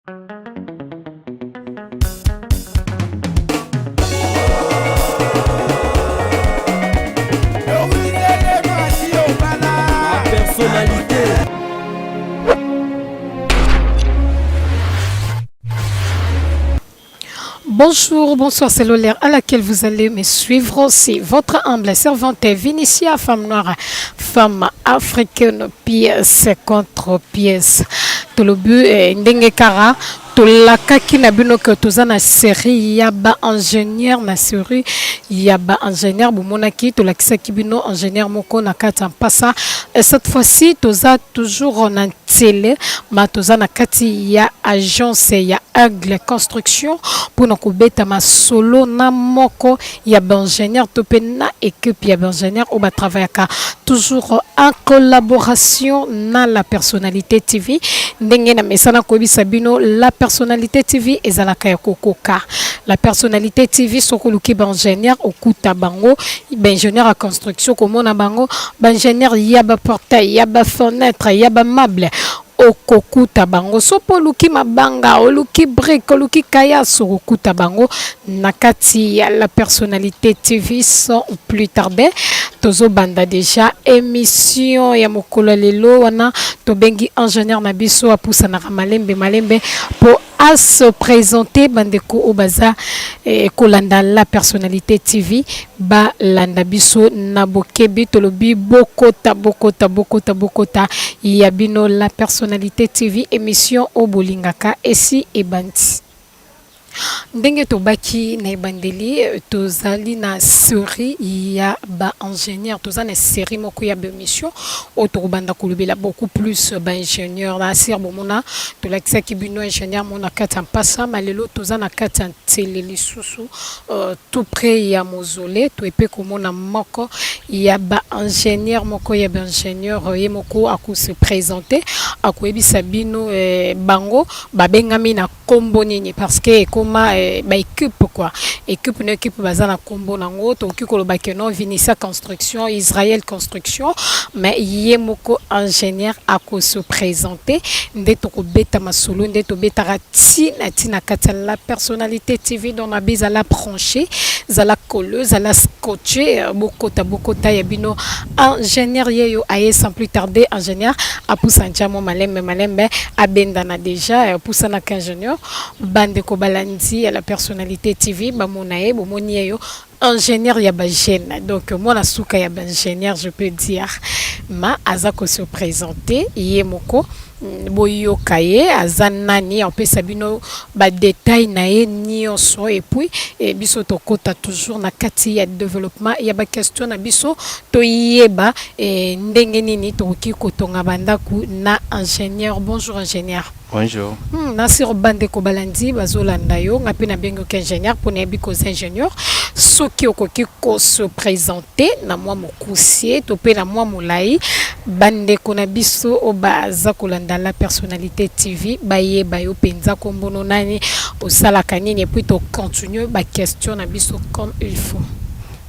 Personnalité. Bonjour, bonsoir, c'est l'heure à laquelle vous allez me suivre. C'est votre humble servante Vinicia, femme noire, femme africaine, pièce contre pièce. Tolobi eh, ndenge kara tolakaki na bino ke toza na série ya ba ingénieur, na série ya ba ingénieur bomonaki tolakisaki bino ingénieur moko na kati ya mpasa. Cette fois-ci toza toujours na Nsele, ma toza na kati ya agence ya Aigle Construction mpona kobeta masolo na moko ya baingénieur to mpe na équipe ya baingénieur oyo batravaillaka toujours en collaboration na La Personnalité TV. Ndenge na mesana koyebisa bino, La Personnalité TV ezalaka ya kokoka. La Personnalité TV, soki oluki baingénieur, okuta bango, baingénieur ya construction, komona bango, baingénieur ya baportail, ya bafenêtre, ya bameuble, okokuta bango. So mpo oluki mabanga, oluki brique, oluki kayaso, okokuta bango na kati ya La Personnalité TV. Sans plus tarder, tozobanda déjà émission ya mokolo ya lelo. Wana tobengi ingénieur na biso, apusanaka malembe malembe mpo ase présenter. Bandeko oyo baza kolanda La Personnalité TV, balanda biso na bokebi. Tolobi bokota, bokota, bokota, bokota ya bino La Personnalité TV, émission oyo bolingaka esi ebandi. Ndenge tobaki na ebandeli, tozali na série ya baingénieur, toza na série moko ya baémission oyo tokobanda kolobela beaucoup plus baingénieur. Na série bomona tolakisaki bino ingénieur mo na kati ya mpasa, ma lelo toza na kati ya Nsele lisusu, tout près ya mausolée. Toepe komona moko ya baingénieur, moko ya baingénieur. Ye moko akose présenter, akoyebisa bino bango babengami na nkombo nini, parce que ekoma baéquipe quoi, équipe na équipe baza na nkombo nango. Tokoki koloba ke non, Vinissa Construction, Israël Construction, mais ye moko ingénieur akose présenter. Nde tokobeta masolo, nde tobetaka ntina ntina kati ya La Personnalité TV. Donc nabi ezala branché, zala collé, zala scotché, bokota, bokota ya bino ingénieur yeyo aye. Sans plus tarder, ingénieur apusa ntiamo malembe malembe, abendana déjà, apusanaka ingénieur. Bandeko balandi ya La Personnalité TV bamona ye, bomoni ye yo ingénieur ya bagene, donc mwana suka ya baingénieur, je peux dire. Ma aza kose présenter ye moko, boyoka ye aza nani, apesa bino badetail na ye nyonso. Et puis biso tokɔta toujours na kati ya développement ya baquestion na biso, toyeba ndenge nini tokoki kotonga bandako na ingénieur. Bonjour ingénieur. Bonjour. Nasir, bandeko balandi bazolanda yo, nga mpe nabengi ingénieur mpo nayebi koza ingénieur. Soki okoki kose présenter na mwa mokusie to mpe na mwa molai, bandeko na biso oyo baza kolanda La Personnalité TV bayeba yo mpenza, kombono nani, osalaka nini, et puis tocontinue baquestion na biso comme il faut.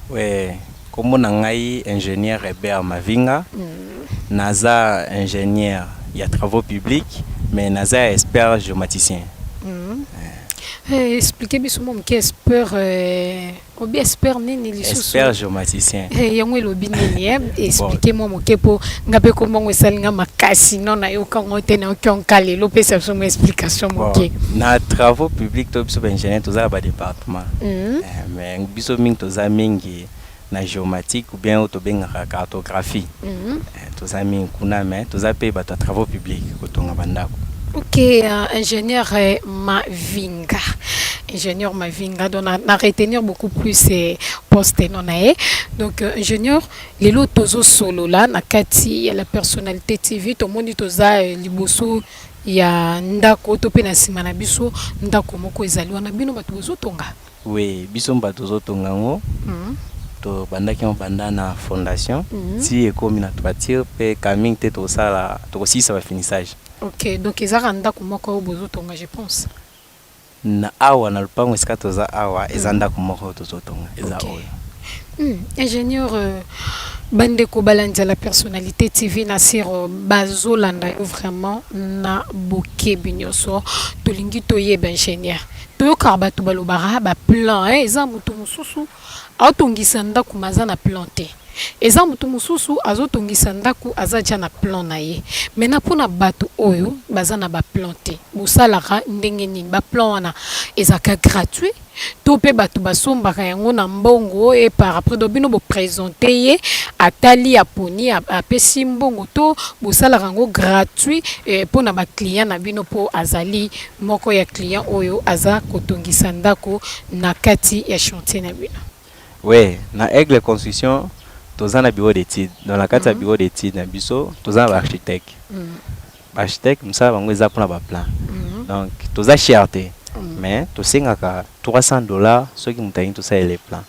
Ouais, kombo na ngai ingénieur Hébert Mavinga. Naza ingénieur ya travaux publics, mais naza expert géomaticien. Explique biso mwa moke, expert obi expert nini lisusu? Expert géomaticien. Yango elobi nini? Explique mwa moke mpo nga mpe kombongo esali nga makasi no nayokango te, nayoki onka lelo. Opesa biso mwa explication moke. Bon, na travaux publics to biso baingénieur toza na badépartement. Mais biso mingi toza mingi na géomatique ou bien oyo tobengaka cartographie. Toza mingi kuna, mais toza mpe bato ya travaux publics, kotonga bandako. Ok, ingénieur Mavinga. Ingénieur Mavinga, donc na retenir beaucoup plus poste non na ye. Donc ingénieur, lelo tozo solo la na kati ya La Personnalité TV, tomoni toza liboso ya ndako to pe na nsima na biso ndako moko ezali wana, bino bato bozotonga. Oui, biso bato tozotonga yango. Tobandaki yango banda na fondation ti ekómi na toiture, mpe kaming te tosala, tokosilisa bafinissage. Ok, donc ezaka ndako moko oyo bozotonga, je pense. Na awa na lopango esika toza awa, eza ndako moko oyo tozotonga, eza oyo. Ingénieur, Bandeko balandi ya La Personnalite TV na sur bazolanda yo vraiment na bokebi nyonso. Tolingi toyeba, ingénieur, toyokaka bato balobaka baplan, eh, eza moto mosusu aotongisa ndako ma aza na plan te, eza moto mosusu azotongisa ndako aza dia na plan na ye. Maintenant, mpona bato oyo baza na baplan te, bosalaka ndenge nini? Baplan wana ezalaka gratuit to mpe bato basombaka yango na mbongo e par après? Donc bino boprésente ye, atali, aponi, apesi mbongo, to bosalaka yango gratuit mpona baclient na bino, mpo azali moko ya client oyo aza kotongisa ndako na kati ya chantier na bino? Oui, na Aigle Construction toza na bureau d'étude. Donc na kati ya bureau d'étude na biso toza na baarchitecte. Baarchitecte, mosala bango eza mpona baplan. Donc toza cher te, mais tosengaka 300 $ soki moto alingi tosalela plan.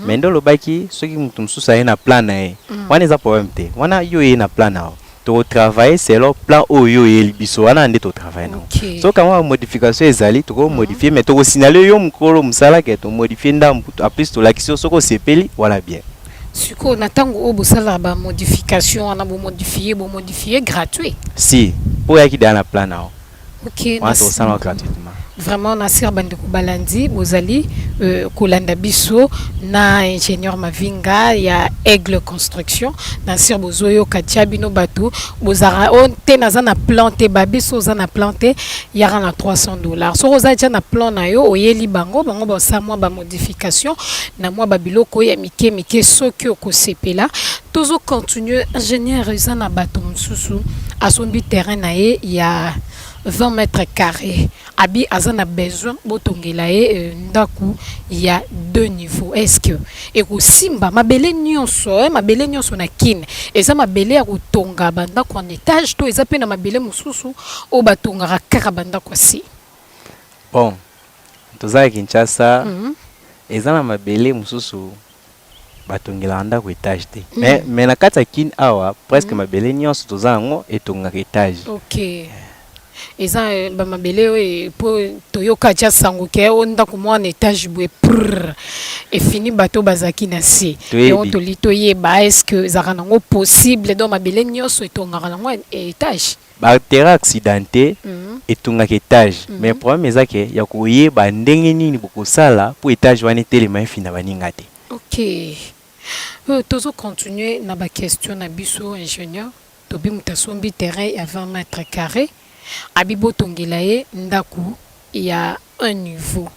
Mais nde olobaki, soki moto mosusu aye na plan na ye, wana eza problème te. Wana yo oye na plan na yo, tokotravaille selon plan oyo yo oyeli biso, wana nde totravaille nango. Soki kama bamodification ezali, tokomodifie, mais tokosignale yo mokolo mosala ke tomodifie ndambu. En plus tolakisi yo, soki osepeli, wana bien. Sikoyo, na ntango oyo bosalaka bamodification wana, bomodifie, bomodifie gratuit? Si, mpo oyaki deya na plan na yo, wana tokosala gratuitement. Vraiment, nasir bandeko balandi, bozali kolanda biso na ingénieur Mavinga ya Aigle Construction. Nasir bozoyoka, tia bino bato bozalaka o te, naza na plan te, babiso oza na plan te, yaka na 300 $. Soki oza tia na plan na yo, oyeli bango, bango basala mwa bamodification na mwa babiloko ya mike mike, soki okosepela. Tozocontinue, ingénieur. Eza na bato mosusu asombi terrain na ye ya 20 mètres carrés, abi aza na besoin botongela ye ndako ya deux niveaux. Est ce que ekosimba? Mabele nyonso, mabele nyonso na Kine eza mabele ya kotonga bandako en étage, to eza mpe na mabele mosusu oyo batongaka kaka bandako ya se? Bon, toza ya Kinshasa. Eza na mabele mosusu batongelaka ndako étage te, mais na kati ya Kine awa, presque mabele nyonso toza yango etongaka étage. Ok, eza bamabele oyo mpo toyoka tia sango ke o ndako mwana étage boye, prr, efini bato bazalaki na se. Toyebi. Yango toli toyeba, est ce que ezalaka nango possible? Donc mabele nyonso etongaka nango étage? Baterrain accidenté etongaka étage, mais problème eza ke ya koyeba ndenge nini bokosala mpo étage wana etelema, efina baninga te. Ok, tozocontinue na baquestion na biso, ingénieur. Tobi moto asombi terrain ya 20 mètres carré, abi botongela ye ndako ya un niveau,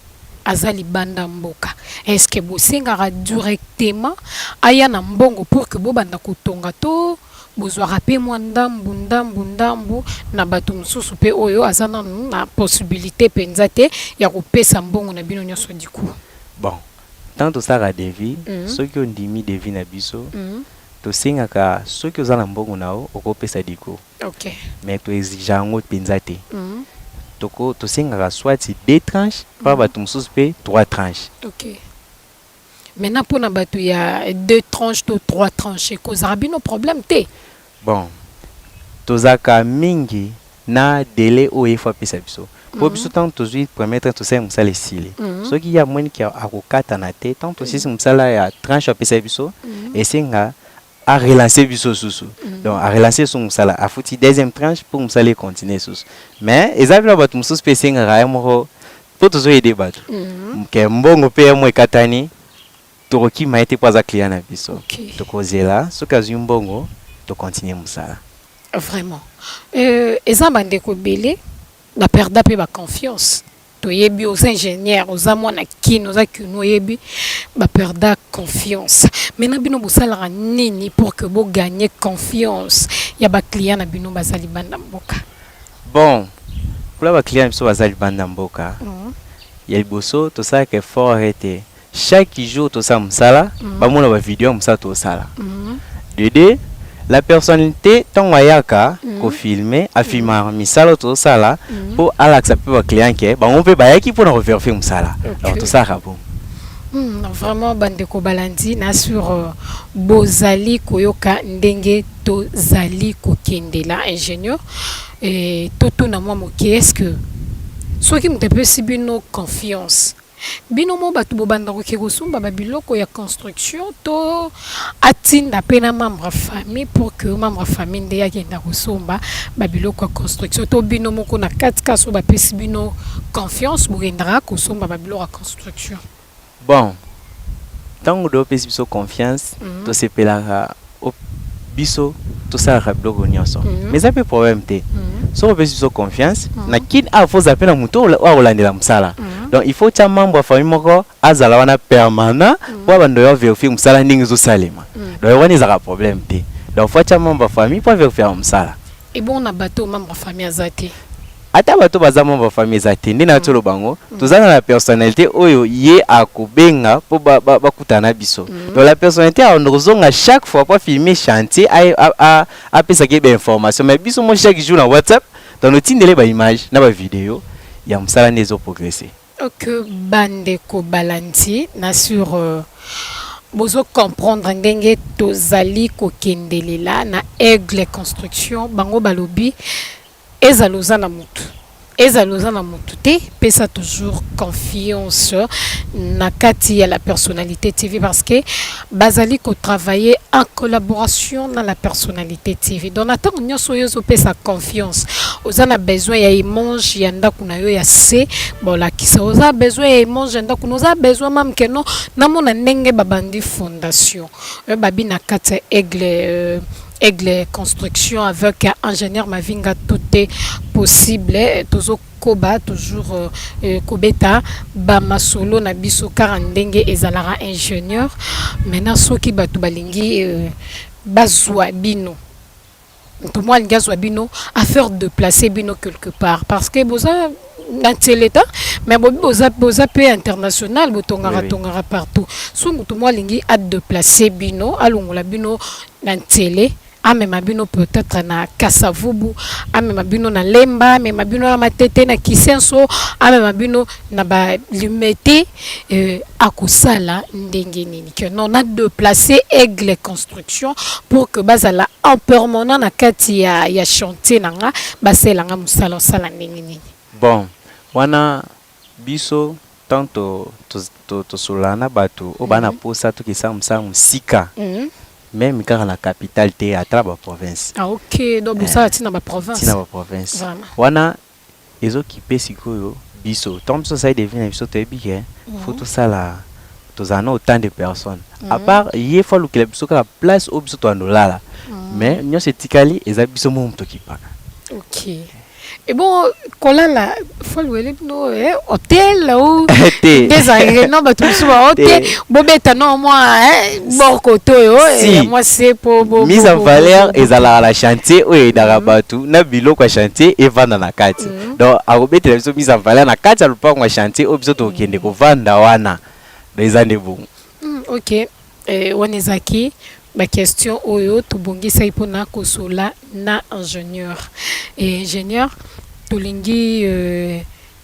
aza libanda mboka. Est ce que bosengaka directement aya na mbongo pour que bobanda kotonga, to bozwaka mpe mwa ndambu ndambu ndambu na bato mosusu mpe oyo aza nanu na possibilité mpenza te ya kopesa mbongo na bino nyonso du coup? Bon, ntango tosalaka devis, soki ondimi devis na biso, tosengaka soki oza na mbongo na yo, okopesa du coup. Mais toexige yango mpenza te. Toko tosengaka soit deux tranches mpa bato mosusu, mpe trois tranches. Ok, maintenant mpona bato ya deux tranches to trois tranches, ekozala bino problème te? Bon, tozalaka mingi na délai oyo efo apesa biso, mpo biso ntango tozwi première tranche, tosali mosala, esili. Soki ye amoniki akokatana te, ntango tosilisi mosala ya tranche apesa biso, esenga arelance biso susu. Donc arelance so mosala, afuti deuxième tranche mpo mosala econtinue susu. Mais eza bino bato mosusu mpe esengaka ye moko, mpo tozoyede bato ke mbongo mpe ye mo ekatani, tokokima ye te mpo aza client na biso. Tokozela soki azwi mbongo, tocontinue mosala. Vraiment, eza bandeko ebele baperda mpe baconfiance. Toyebi oza ingénieur, oza mwana Kine, oza kino, oyebi baperda confiance. Maintenant, bino bosalaka nini pour que boganye confiance ya baclient na bino baza libanda mboka? Bon, mpona baclient na biso baza libanda mboka, ya liboso tosalaka effort ete chaque jour tosala mosala, bamona bavideo ya mosala tosala. De deux, la personnalité, ntango ayaka kofilme, afilmaka misala oyo tozosala mpo alakisa mpe baclient ke bango mpe bayaki mpona koverifie mosala. Donc tosalaka bongo. Vraiment, bandeko balandi na sur bozali koyoka ndenge tozali kokendela ingénieur. Totuna mwa moke, est ce que soki moto apesi bino confiance Bino mo bato bobanda koke kosomba babiloko ya construction to atinda mpe na membre ya famille pour que membre ya famille nde akenda kosomba babiloko ya construction, to bino moko na kati kasi oyo bapesi bino confiance bokendaka kosomba babiloko ya construction? Bon, ntango do opesi biso confiance, tosepelaka biso tosalaka biloko nyonso. Mais eza mpe problème te. Soki opesi biso confiance na kini awa, faut ozala mpe na motu oyo akolandela mosala. Donc il faut tia membre ya famille moko azala wana permanent po abanda oyo vérifier mosala ndenge ezosalema. Donc wana ezalaka problème te. Donc faut atia membre ya famille po avérifier mosala. Ebongo na bato membre ya famille aza te? Ata bato baza membre ya famille eza te, nde na toloba yango, toza na la personnalité oyo ye akobenga mpo bakutana na biso. Donc la personnalité akondo kozonga chaque fois po afilmer chantier, apesaki ye bainformation. Mais biso mo chaque jour na WhatsApp donc otindele baimage na bavideo ya mosala nde ezoprogresse. Ok, bandeko balandi na sur bozo comprendre ndenge tozali kokendelela na Aigle Construction. Bango balobi ezala oza na motu, ezala oza na motu te, pesa toujours confiance na kati ya La Personnalité TV, parce que bazali kotravailler en collaboration na La Personnalité TV. Donc na ntango nyonso oyo ozopesa confiance, oza na besoin ya image ya ndako na yo ya se bolakisa, oza besoin ya image ya ndako na, oza besoin même que no namona ndenge babandi fondation oyo babi na kati ya Aigle Construction avec ingénieur Mavinga, tout est possible. Tozokoba toujours kobeta bamasolo na biso kaka ndenge ezalaka. Ingénieur, maintenant soki bato balingi bazwa bino, moto moko alingi azwa bino, affaire de placer bino quelque part, parce que boza na ntiele ta, mais bobi boza mpe international, botongaka tongaka partout. So moto moko alingi adéplacer bino, alongola bino na ntiele, amema bino peut-être na Kasavubu, amema bino na Lemba, amema bino na Matete, na Kisenso, amema bino na Balimete, akosala ndenge nini que non na déplacer Aigle Construction pour que bazala en permanent na kati ya chantier na nga, basalelanga mosala? Osala ndenge nini? Bon, wana biso tant tosololaka na bato oyo baa na posa tokesala mosala mosika, même kaka na capitale te, ata na baprovince. Ah ok, donc bosala ntina baprovince? Ntina baprovince. Wana ezokipe sikoyo biso, ntango biso osali devis na biso, toyebi ke faut tosala, tozala na autant de personnes. À part ye, faut alukela biso kaka place oyo biso toyanda olala, mais nyonso etikali eza biso mo moto okipaka. Ok, et bon, kolala, faut louer bino hôtel ou te? Nde ezalaki no bato mosusu bao te, bobeta no mwa bord kote oyo mwa se po Mise en valeur ezalaka na chantier oyo eyedaka bato na biloko ya chantier evanda na kati. Donc akobetela biso mise en valeur na kati ya lopango ya chantier oyo biso tokokende kovanda wana. Donc eza nde bongo. Ok, wana ezalaki baquestion oyo tobongisaki mpona kosola na ingénieur. E ingénieur, tolingi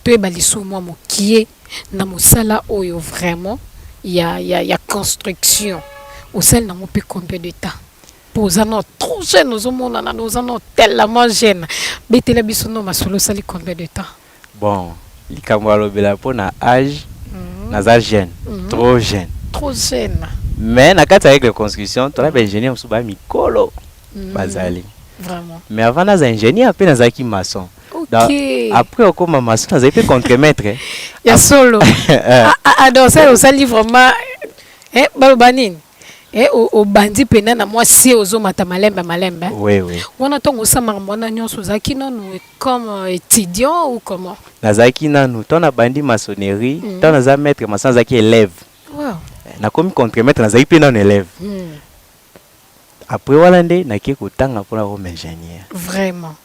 toyeba lisusu mwa mokie na mosala oyo vraiment ya construction. Osali nango mpe combien de temps? Mpo oza no trop jeune, ozomonana oza no tellement jeune. Betela biso no masolo, osali combien de temps? Bon, likambo alobela mpo na âge, naza jeune, trop jeune. Trop jeune. Mais na kati ya Aigle Construction, toza baingénieur mosusu baya mikolo bazali. Mais avant naza ingénieur mpe nazalaki maçon. Donc, après okóma maçon, nazali mpe contremaître. Ya solo? Ah, donc ça osali vraiment, baloba nini, obandi mpena na mwa se, ozomata malembe malembe. Oui. Wana ntongo osala makambo wana nyonso, ozalaki nanu comme étudiant ou comment? Nazalaki nanu, ntango nabandi maçonnerie, ntango naza maître maçon, nazalaki élève. Nakomi contremaître, nazalaki mpe nanu élève. Après wana nde nake kotanga mpona koma ingénieur. Vraiment,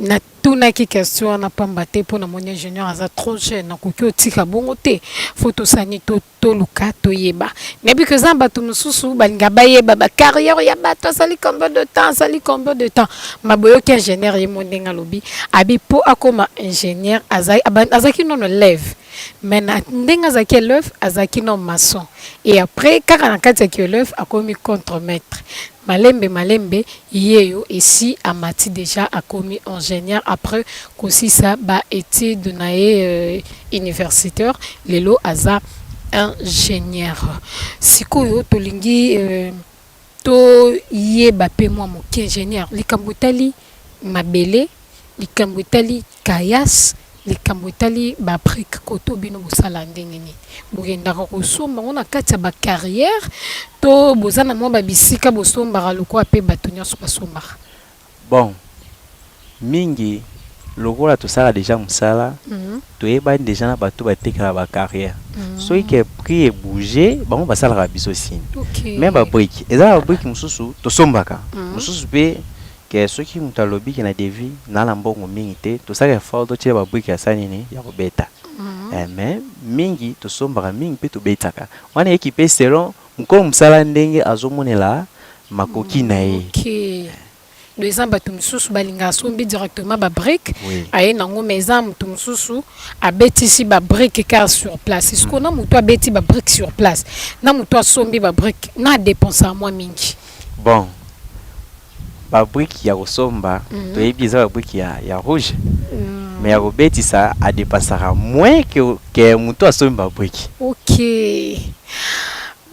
natunaki question wana pamba te mpo namoni ingénieur aza trop jeune, nakoki otika bongo te. Faut tosani toluka toyeba. Nayebi ke eza bato mosusu balinga bayeba bacarrière ya bato, asali combien de temps, asali combien de temps. Ma boyoki ingénieur ye mo ndenge alobi, abi mpo akóma ingénieur azalaki nono élève. Mais na ndenge azalaki élève, azalaki no maçon, et après kaka na kati ya ki élève akomi contre maître. Malembe malembe ye yo esi amati déjà, akomi ingénieur après kosisa ba étude na ye universitaire. Lelo aza ingénieur. Sikoyo tolingi toyeba mpe mwa moke, ingénieur, likambo etali mabele, likambo etali caillasse, likambo etali babrique. Koto bino bosala ndenge nini? Bokendaka kosomba ngo na kati ya bacarrière to boza na mwa babisika bosombaka lokola mpe bato nyonso basombaka? Bon, mingi lokola tosala déjà mosala, toyebani déjà na bato batekaka bacarrière. Soki ke prix ebouge, bango basalaka biso signe. Mais babrique, eza na babrique mosusu tosombaka, mosusu mpe ke soki moto alobi ke na devis na na mbongo mingi te, tosalaka effort totia babrique ya sa nini ya kobeta. Mais mingi tosombaka, mingi mpe tobetaka. Wana eyeki mpe selon mokolo mosala ndenge azomonela makoki na ye. Ok, donc eza bato mosusu balingaka asombi directement babrique, aye nango, mais eza moto mosusu abetisi babrique kaka sur place. Sikoyo na moto abeti babrique sur place na moto asombi babrique, na adépensaka mwa mingi? Bon, babrique ya kosomba, toyebi eza babrique ya rouge, mais ya kobetisa adépensaka moins ke moto asombi babrique. Ok,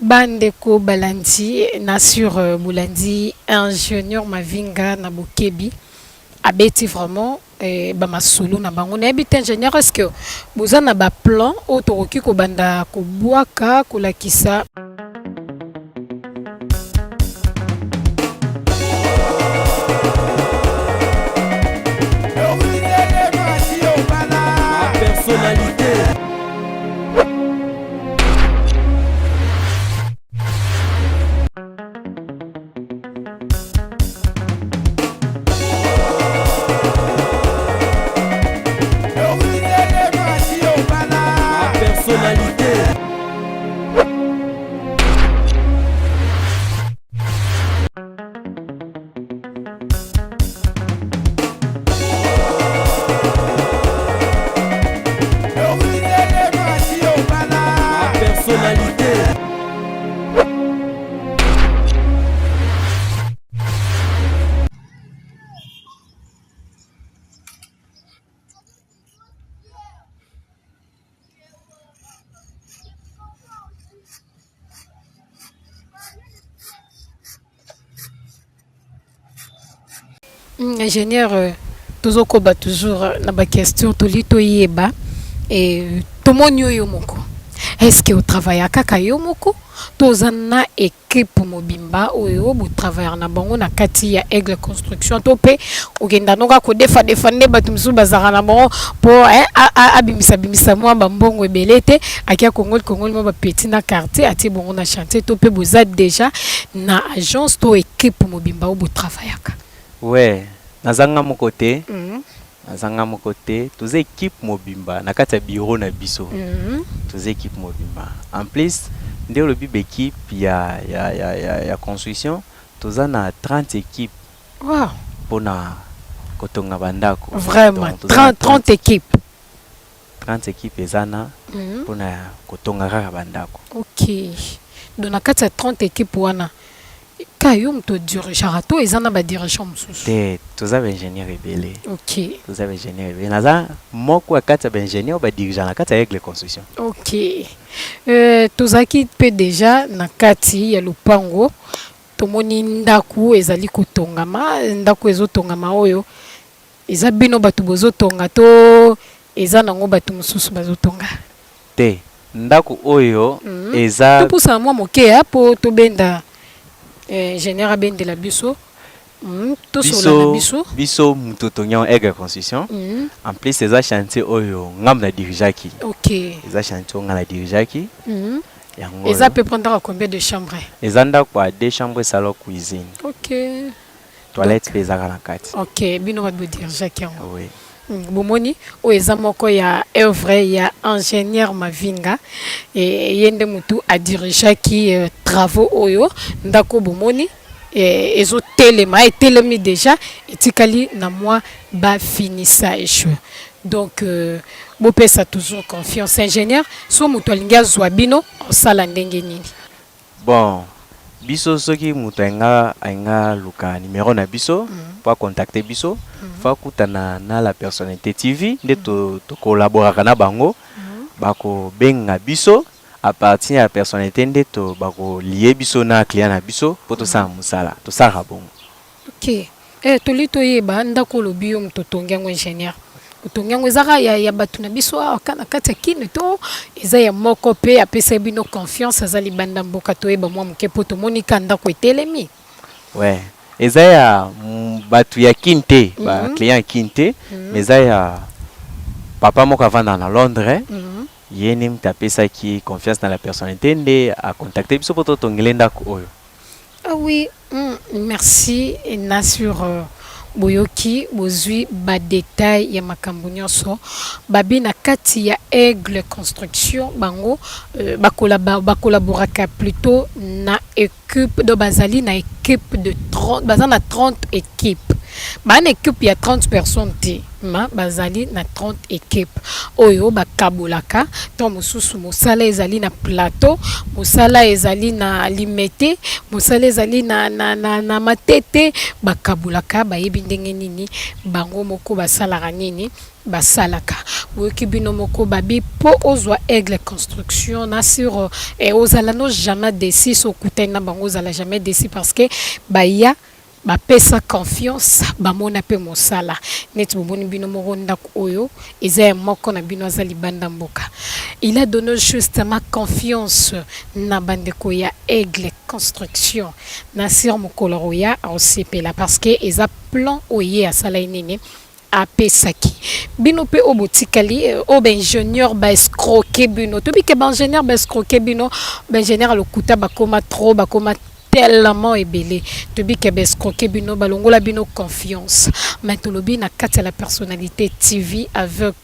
bandeko balandi na sur bolandi ingénieur Mavinga na bokebi abeti vraiment bamasolo na bango. Nayebi te, ingénieur, est ce que boza na baplan oyo tokoki kobanda kobwaka kolakisa? Personnalité. Personnalité. Personnalité. Ingénieur, tozokoba toujours na baquestion. Toli toyeba e, tomoni oyo moko, est ce que otravailla kaka yo moko to oza na équipe mobimba oyo botravaillaka na bango na kati ya Aigle Construction, to mpe okenda noka kodefadefa nde bato mosusu bazalaka na bango mpo abimisa bimisa mwa bambongo ebele te, akia kongoli kongoli mwa bapeti na quartier, atie bongo na chantier, to mpe boza déjà na agence to équipe mobimba oyo botravaillaka? Ouais, nazanga moko te. Nazanga moko te, toza équipe mobimba na kati ya bureau na biso. Toza équipe mobimba. En plus, nde olobi baéquipe ya construction, toza na 30 équipe mpona kotonga bandako. Vraiment? Donc, toza na 30, 30 équipe? 30 équipe eza na mpona kotonga kaka bandako. Ok, donc na kati ya 30 équipe wana, ka yo moto odirigeaka to eza na badirigeant mosusu? Te, toza baingénieur ebele. Toza baingénieur ebele. Naza moko ya kati ya baingénieur oyo badirigeant na kati ya Aigle Construction. Ok, tozalaki mpe déjà na kati ya lopango, tomoni ndako ezali kotongama. Ndako ezotongama oyo, eza bino bato bozotonga to eza nango bato mosusu bazotonga? Te, ndako oyo eza Topusana mwa moke ya mpo tobenda, ingénieur abendela biso, tosola na biso. Biso moto otongi yango, Aigle Construction. En plus, eza chantier oyo ngambo na dirigeaki. Eza chantier oyo nga na dirigeaki yango. Eza mpe prendra combien de chambre? Eza ndako ya deux chambres, salon, cuisine. Toilette mpe ezaka na kati. Ok, bino bato bodirigeaki yango? Oui. Bomoni oyo eza moko ya œuvre ya ingénieur Mavinga. E, ye nde motu adirigeaki travaux oyo. Ndako bomoni ezotelema, etelemi déjà, etikali na mwa bafinissage. Donc bopesa toujours confiance. Ingénieur, so moto alingi azwa bino, osala ndenge nini? Bon, biso soki moto alinga luka numéro na biso po acontacte biso, faut akutana na La Personnalité TV nde tokolaboraka na bango. Bakobenga biso à partir ya Personnalité nde to bakolie biso na client na biso mpo tosala mosala. Tosalaka bongo. Ok, toli toyeba ndako olobi yo moto otongi yango. Ingénieur, otongi yango, ezaka ya bato na biso awa na kati ya Kini to eza ya moko mpe apesa bino confiance, aza libanda mboka? Toyeba mwa moke mpo tomoni ka ndako etelemi. Ouais, eza ya bato ya Kini te, baclient ya Kini te, mais eza ya papa moko avanda na Londres. Ye nde moto apesaki confiance na La Personnalité nde acontacte biso mpo totongele ndako oyo. Ah oui, merci na sur boyoki, bozwi badétail ya makambo nyonso. Babi na kati ya Aigle Construction, bango bakolaboraka plutôt na équipe, donc bazali na équipe de 30, baza na 30 équipe, baa na équipe ya 30 personnes te, ma bazali na 30 équipe oyo bakabolaka. To mosusu mosala ezali na Plateau, mosala ezali na Limete, mosala ezali na Matete. Bakabolaka, bayebi ndenge nini bango moko basalaka nini basalaka. Boyoki bino moko, babi mpo ozwa Aigle Construction na sur ozala no jamais déçu. So okutani na bango, ozala jamais déçu, parce que baya bapesa confiance, bamona mpe mosala. Neti bomoni bino moko, ndako oyo eza ya moko na bino aza libanda mboka. Il a donné justement confiance na bandeko ya Aigle Construction. Na sur mokolo oya aosepela, parce que eza plan oyo ye asala ye nini apesaki bino. Mpe oyo botikali, oyo baingénieur baescroke bino, toyebi ke baingénieur baescroke bino. Baingénieur lokuta bakoma trop, bakoma tellement ebele. Toyebi ke baescroke bino, balongola bino confiance. Mais tolobi na kati ya La Personnalité TV avec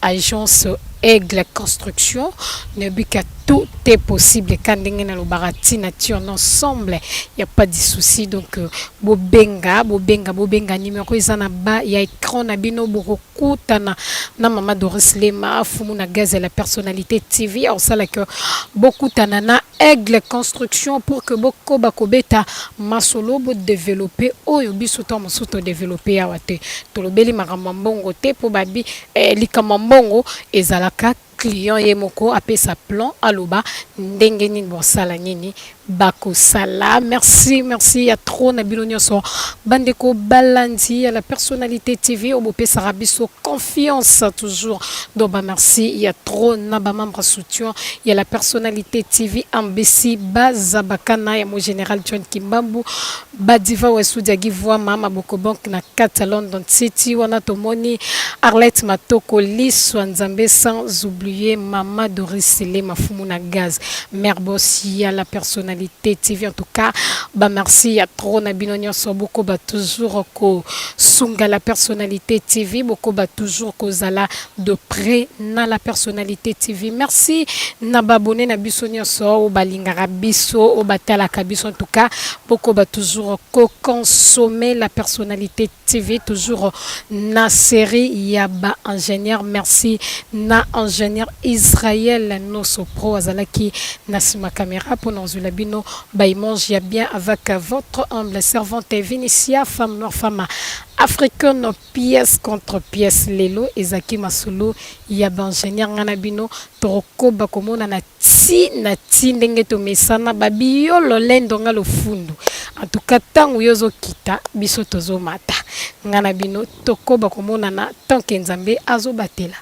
agence Aigle Construction, nayebi ke tout est possible. Ka ndenge nalobaka, ntina ti on ensemble, y a pas de souci. Donc bobenga, bobenga, bobenga numéro eza na ba ya écran na bino, bokokutana na mama Doris Lema, afumu na gaz ya La Personnalité TV, akosalaka bokutana na Aigle Construction pour que bokoba kobeta masolo, bodéveloppe oyo biso to mosusu todéveloppe awa te. Tolobeli makambo ya mbongo te, mpo babi likambo ya mbongo ezalaka client ye moko apesa plan, aloba ndenge nini bosala, nini bakosala. Merci, merci ya trop na bino nyonso, bandeko balandi ya La Personnalité TV oyo bopesaka biso confiance toujours. Donc bamerci ya trop na bamembre soutien ya La Personnalité TV, Ambesi Bazabakana ya mo général John Kimbambu, Badiva Wesudiagi Voama Maboko Bank na kati ya London City wana, tomoni Arlette Matoko Liswa Nzambe, sans oublier mama Doris Sele Mafumu na gaz, mère boss ya La Personnalité TV. En tout cas bamerci ya trop na bino nyonso. Bokoba toujours kosunga La Personnalité TV, bokoba toujours kozala de près na La Personnalité TV. Merci na baabonnés na biso nyonso oyo balingaka biso, oyo batalaka biso. En tout cas bokoba toujours koconsommer La Personnalité TV, toujours na série ya baingénieur. Merci na ingénieur Israël Noso Pro, azalaki na nsima caméra mpona ozwela bino baimage ya bien. Avec votre humble servante Vinicia, femme noire, femme africaine, pièce contre pièce. Lelo ezalaki masolo ya baingénieur. Nga na bino tokokoba komona na ti na ti ndenge tomesana. Babiyo lolendo nga lofundu. En tout cas ntango yo ozokita, biso tozomata. Nga na bino tokoba komonana tant que Nzambe azobatela.